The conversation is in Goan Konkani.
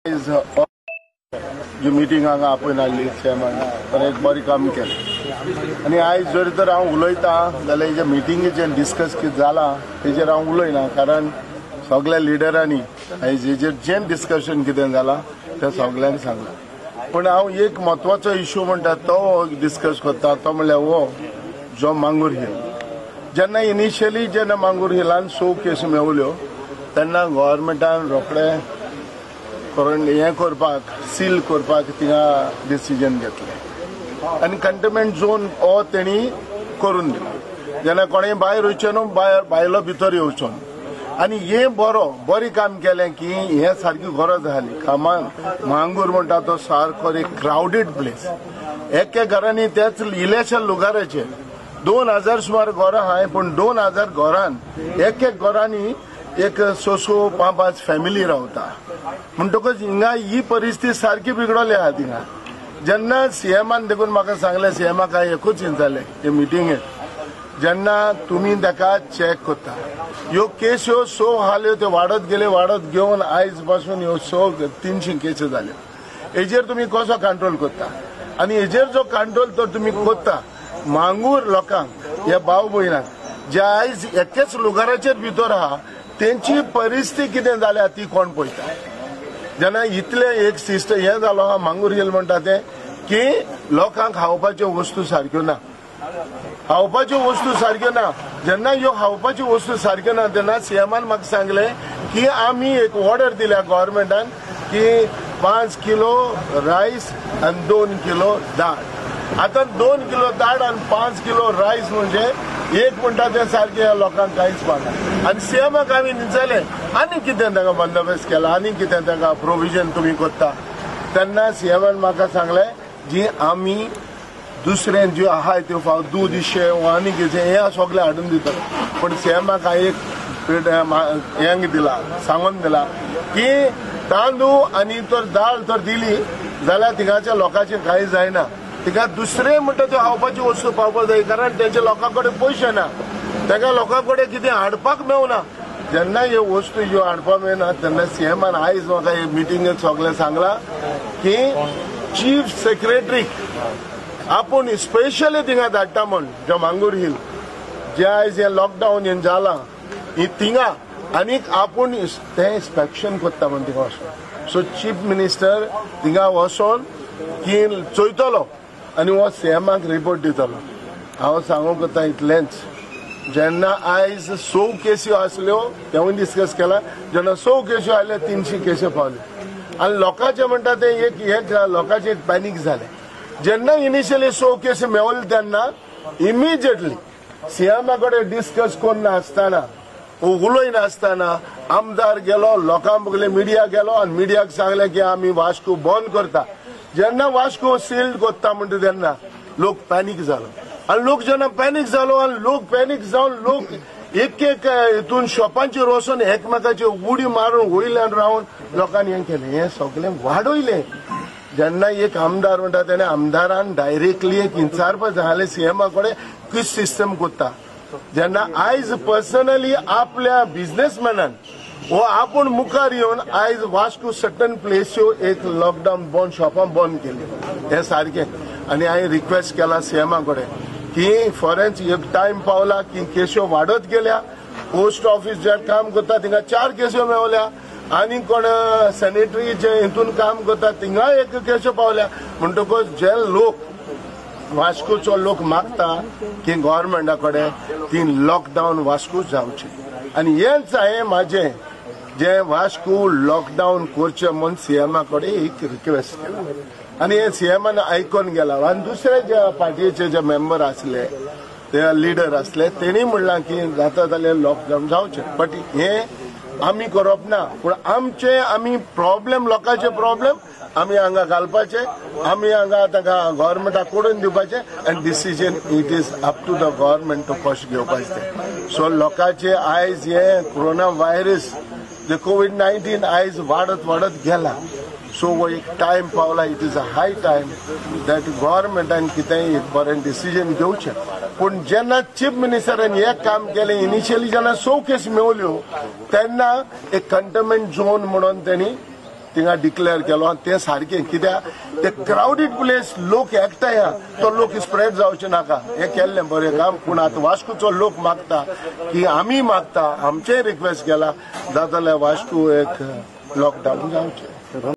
जी मिटींग हांगा आपयन हाडली सीएमान तर एक बरें काम केलें. आनी आयज जर तर हांव उलयता जाल्यार हेच्या मिटिंगेचेर डिस्कस कितें जालां तेजेर हांव उलयना, कारण सगल्या लिडरांनी आयज हेजेर जें डिस्कशन कितें जालां तें सगल्यांक सांगलां. पूण हांव एक म्हत्वाचो इशू म्हणटा तो डिस्कस करता, तो म्हणल्यार हो जो मांगूर हिल. जेन्ना इनिशियली जेन्ना मांगूर हिलान 6 केसी मेवल्यो तेन्ना गव्हर्मेंटान रोखडे हें करपाक सील करपाक थिंगा डिसिजन घेतलें आनी कंटेनमेंट झोन हो तेणी करून दिलो. जेन्ना कोणें भायर वयचें न्हू, भायलो भितर येवचो न्हू. आनी हें बरें काम केलें की हें सारकी गरज आसली. कामान मांगूर म्हणटा तो सारको एक क्रावडीड प्लेस. एके घरांनी तेच इल्लेशा लुगाराचे 2000 सुमार घरां आहाय, पूण 2000 घरान एक एक घरांनी एक 6-6, 5-5 फॅमिली रावता. म्हणटकच हिंगा ही परिस्थिती सारकी बिगडली आहा थिंगा. जेन्ना सीएमान देखून म्हाका सांगलें, सीएमाक हांवें एकूच विचारलें ते मिटिंगेक, जेन्ना तुमी ताका चॅक करता ह्यो केश्यो 100 आसल्यो त्यो वाडत गेल्यो, वाडत घेवन आयज पासून ह्यो 100-300 केश्यो जाल्यो. हेजेर तुमी कसो कंट्रोल करता? आनी हेजेर जो कंट्रोल तर तुमी करता मांगूर लोकांक, ह्या भाव भयणांक जे आयज एकेच लुगाराचेर भितर आहा तेंची परिस्थिती कितें जाल्या ती कोण पळयता? जेन्ना इतलें एक सिस्टम हें जालो आहा मांगूर हिल म्हणटा तें की लोकांक खावपाच्यो वस्तू सारक्यो ना, खावपाच्यो वस्तू सारक्यो ना. जेन्ना ह्यो खावपाच्यो वस्तू सारक्यो ना तेन्ना सीएमान म्हाका सांगलें की आमी एक ऑर्डर दिल्या गव्हर्मेंटान की 5 किलो रायस आनी 2 किलो दाळ. आतां 2 किलो दाळ आनी 5 किलो रायस म्हणजे एक म्हणटा तें सारकें लोकांक कांयच पाना. आनी सीएमाक आमी विचारलें आनी कितें ताका बंदोबस्त केला, आनी कितें ताका प्रोविजन तुमी करता? तेन्ना सीएमान म्हाका सांगलें जी आमी दुसरें ज्यो आहाय त्यो फावट दूद शेव आनी कितें हें सगळें हाडून दितले. पूण सीएमाक हांवें एक हें दिला, सांगून दिला की तांदूळ आनी तर दाळ तर दिली जाल्यार थिंगाच्या लोकांचें कांय जायना. तिका दुसरें म्हणटा त्यो खावपाची वस्तू पावपाक जाय, कारण तेंच्या लोकां कडेन पयशे ना, ताका लोकां कडेन कितें हाडपाक मेवना. जेन्ना ह्यो वस्तू ह्यो हाडपाक मेळना तेन्ना सीएमान आयज म्हाका हे मिटिंगेत सगळें सांगलां की चीफ सेक्रेटरीक आपूण स्पेशली थिंगा धाडटा म्हण जो मांगूर हिल जे आयज हें लॉकडावन हें जालां ही थिंगा आनीक आपूण तें इन्स्पेक्शन करता म्हण थिंगा वचोन. सो चीफ मिनिस्टर थिंगा वचोन की चोयतलो आनी हो सीएमाक रिपोर्ट दितलो. हांव सांगूंक वता इतलेंच, जेन्ना आयज 100 केसी आसल्यो तेवूय डिस्कस केला, जेन्ना 100 केसी आयल्यो 300 केसी पावल्यो आनी लोकांचें म्हणटा तें एक लोकांचें एक पॅनीक जालें. जेन्ना इनिशियली 100 केसी मेवल्यो तेन्ना इमिजिएटली सीएमा कडेन डिस्कस करनासतना, उलयनासतना आमदार गेलो, लोकां बगले मिडिया गेलो आनी मिडियाक सांगलें की आमी वास्को बंद करता. जेन्ना वास्को सील्ड करता म्हणटा तेन्ना लोक पॅनीक जालो आनी लोक जेन्ना पॅनीक जालो आनी लोक पॅनीक जावन लोक एक एक हितून शॉपांचेर वचून एकमेकाचेर उडी मारून वयल्यान रावन लोकांनी हें केलें, हें सगळें वाडयलें. जेन्ना एक आमदार म्हणटा तेणें आमदारान डायरेक्टली एक विचारपा जालें सीएमा कडेन कितें सिस्टम करता. जेन्ना आयज पर्सनली आपल्या बिजनेसमॅनान वो आपूण मुखार येवन आयज वास्को सर्टन प्लेस्यो एक लॉकडावन बंद, शॉपां बंद केली हें सारकें. आनी हांवें रिक्वेस्ट केला सीएमा कडेन की फॉरेन्स एक टायम पावला की केश्यो वाडत गेल्या, पोस्ट ऑफिस जे काम करता थिंगा 4 केश्यो मेवल्या आनी कोण सॅनिटरी जे हितून काम करता थिंगा 1 केश्यो पावल्या. म्हणटकच जे लोक वास्कोचो लोक मागता की गव्हर्मेंटा कडेन ती लॉकडावन वास्को जावचें. आनी हेंच हांवें म्हाजें जे वास्को लॉकडावन करचें म्हूण सीएमा कडेन एक रिक्वेस्ट केला आनी हें सीएमान आयकून गेला. आनी दुसरे जे पार्टीचे जे मेंबर आसले ते लिडर आसले तेणी म्हणलां की जाता जाल्यार लॉकडावन जावचें, बट हें आमी करप ना. पूण आमचे आमी प्रॉब्लेम, लोकांचे प्रॉब्लेम आमी हांगा घालपाचे, आमी हांगा तांकां गव्हर्मेंटाक करून दिवपाचें आनी decision it is up to the government to कशें घेवपाचें तें. सो लोकांचे आयज हें कोरोना व्हायरस जे कोवीड-19 आयज वाडत वाडत गेला. सो हो एक टायम पावला, it is a high time that गव्हर्मेंटान कितेंय एक बरें डिसिजन घेवचें. पूण जेन्ना चीफ मिनिस्टरान हें काम केलें इनिशियली जेन्ना 100 केस मेवल्यो तेन्ना एक कंटेनमेंट झोन म्हणून तेणी थिंगा डिक्लेअर केलो आनी तें सारकें कित्याक ते क्रावडीड प्लेस लोक एकठांय तो लोक स्प्रेड जावचे नाका हें केल्लें बरें काम. पूण आतां वास्कोचो लोक मागता की आमी मागता, आमचेय रिक्वेस्ट केला जाता जाल्यार वास्को एक लॉकडावन जावचें.